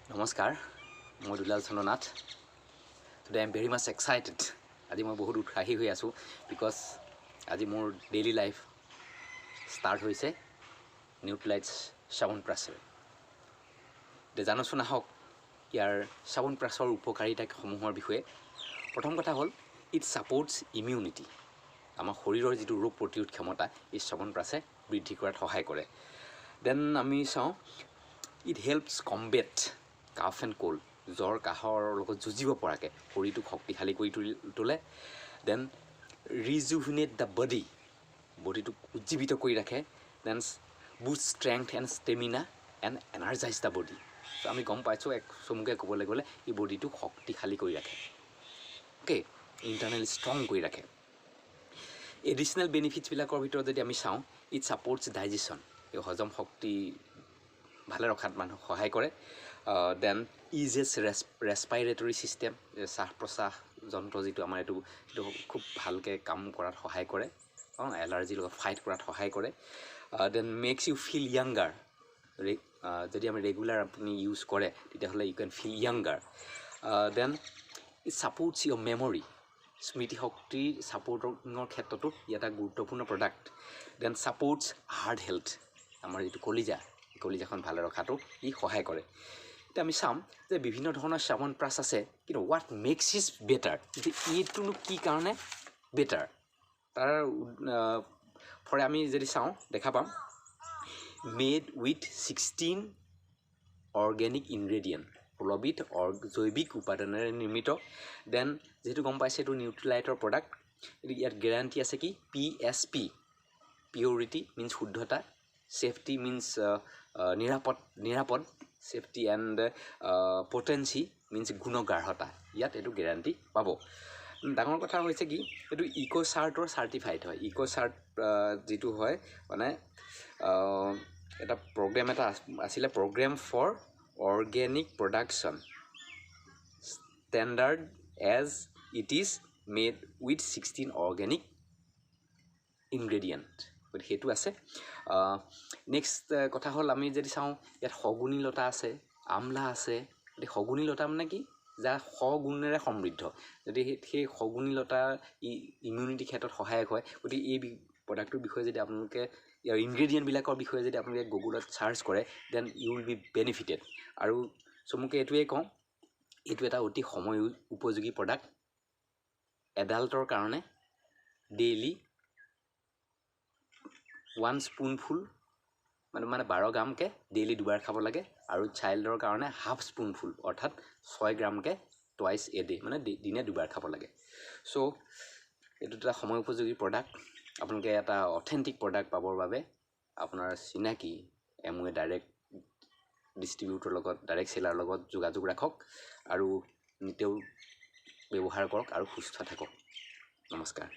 নমস্কাৰ, মই Dulal Chandra Nath. Today I am very much excited. আজি মই বহুত উৎসাহী হৈ আছোঁ, because আজি মোৰ ডেইলি লাইফ ষ্টাৰ্ট হৈছে নিউট্ৰিলাইটছ চ্যৱনপ্ৰাছেৰে। এতিয়া জানোচোন আহক ইয়াৰ চ্যৱনপ্ৰাছৰ উপকাৰিতাসমূহৰ বিষয়ে। প্ৰথম কথা হ'ল, it supports immunity. আমাৰ শৰীৰৰ যিটো ৰোগ প্ৰতিৰোধ ক্ষমতা, এই চ্যৱনপ্ৰাছে বৃদ্ধি কৰাত সহায় কৰে। Then আমি চাওঁ, it helps combat cough and cold. জ্বৰ কাহৰ লগত যুঁজিব পৰাকৈ শৰীৰটোক শক্তিশালী কৰি তোলে। Then rejuvenate the body, বডিটোক উজ্জীৱিত কৰি ৰাখে। Then boost strength and stamina and energize the body. So আমি গম পাইছোঁ, এক চমুকৈ ক'বলৈ গ'লে ই বডিটোক শক্তিশালী কৰি ৰাখে, অ'কে, ইণ্টাৰনেল ষ্ট্ৰং কৰি ৰাখে। এডিশ্যনেল বেনিফিটছবিলাকৰ ভিতৰত যদি আমি চাওঁ, it supports digestion, এই হজম শক্তি ভালে ৰখাত মানুহক সহায় কৰে। Then eases respiratory system, শ্বাস প্ৰশ্বাস যন্ত্ৰ যিটো আমাৰ, এইটো খুব ভালকৈ কাম কৰাত সহায় কৰে, এলাৰ্জিৰ লগত ফাইট কৰাত সহায় কৰে। Then makes you feel younger. যদি আমি ৰেগুলাৰ আপুনি ইউজ কৰে, তেতিয়াহ'লে you can feel younger. Then it supports your memory. স্মৃতিশক্তিৰ ছাপৰ্টিঙৰ ক্ষেত্ৰতো ই এটা গুৰুত্বপূৰ্ণ product. Then supports heart health. আমাৰ যিটো কলিজা, এই কলিজাখন ভালে ৰখাটো ই সহায় কৰে। এতিয়া আমি চাম যে বিভিন্ন ধৰণৰ চ্যৱনপ্ৰাছ আছে, কিন্তু what makes it better? এতিয়া এইটোনো কি কাৰণে বেটাৰ? তাৰ ফৰে আমি যদি চাওঁ, দেখা পাম made with 16 organic ingredient, 16বিধ জৈৱিক উপাদানেৰে নিৰ্মিত। Then যিহেতু গম পাইছে এইটো নিউট্ৰিলাইটৰ প্ৰডাক্ট, ইয়াত গেৰাণ্টি আছে কি PSP, purity means শুদ্ধতা, ছেফটি মিনছ নিৰাপদ, ছেফটি এণ্ড পটেঞ্চি মিনছ গুণগ্ৰাহ্যতা। ইয়াত এইটো গেৰাণ্টি পাব। ডাঙৰ কথা হৈছে কি, এইটো ইক' চাৰ্টৰ চাৰ্টিফাইড হয়। ইক' চাৰ্ট যিটো হয়, মানে এটা প্ৰগ্ৰেম এটা আছিলে, Program for Organic Production Standard, as it is made with 16 organic ingredient, গতিকে সেইটো আছে। নেক্সট কথা হ'ল, আমি যদি চাওঁ, ইয়াত শগুনী লতা আছে, আমলা আছে। গতিকে শগুনী লতা মানে কি, যাৰ সগুণেৰে সমৃদ্ধ। যদি সেই শগুনী লতা ইমিউনিটি ক্ষেত্ৰত সহায়ক হয়। গতিকে এই প্ৰডাক্টটোৰ বিষয়ে যদি আপোনালোকে, ইয়াৰ ইনগ্ৰেডিয়েণ্টবিলাকৰ বিষয়ে যদি আপোনালোকে গুগলত চাৰ্চ কৰে, then you will be benefited. আৰু চমুকৈ এইটোৱে কওঁ, এইটো এটা অতি সময় উপযোগী প্ৰডাক্ট। এডাল্টৰ কাৰণে ডেইলি ওৱান স্পুনফুল, মানে 12 গ্ৰামকৈ ডেইলি দুবাৰ খাব লাগে আৰু চাইল্ডৰ কাৰণে হাফ স্পুনফুল, অৰ্থাৎ 6 গ্ৰামকৈ টুৱাইচ এ ডে, মানে দিনে দুবাৰ খাব লাগে। চ' এইটো এটা সময় উপযোগী প্ৰডাক্ট। আপোনালোকে এটা অথেণ্টিক প্ৰডাক্ট পাবৰ বাবে আপোনাৰ চিনাকি এমৱে ডাইৰেক্ট ডিষ্ট্ৰিবিউটৰ লগত, ডাইৰেক্ট চেলাৰৰ লগত যোগাযোগ ৰাখক আৰু নিতৌ ব্যৱহাৰ কৰক আৰু সুস্থ থাকক। নমস্কাৰ।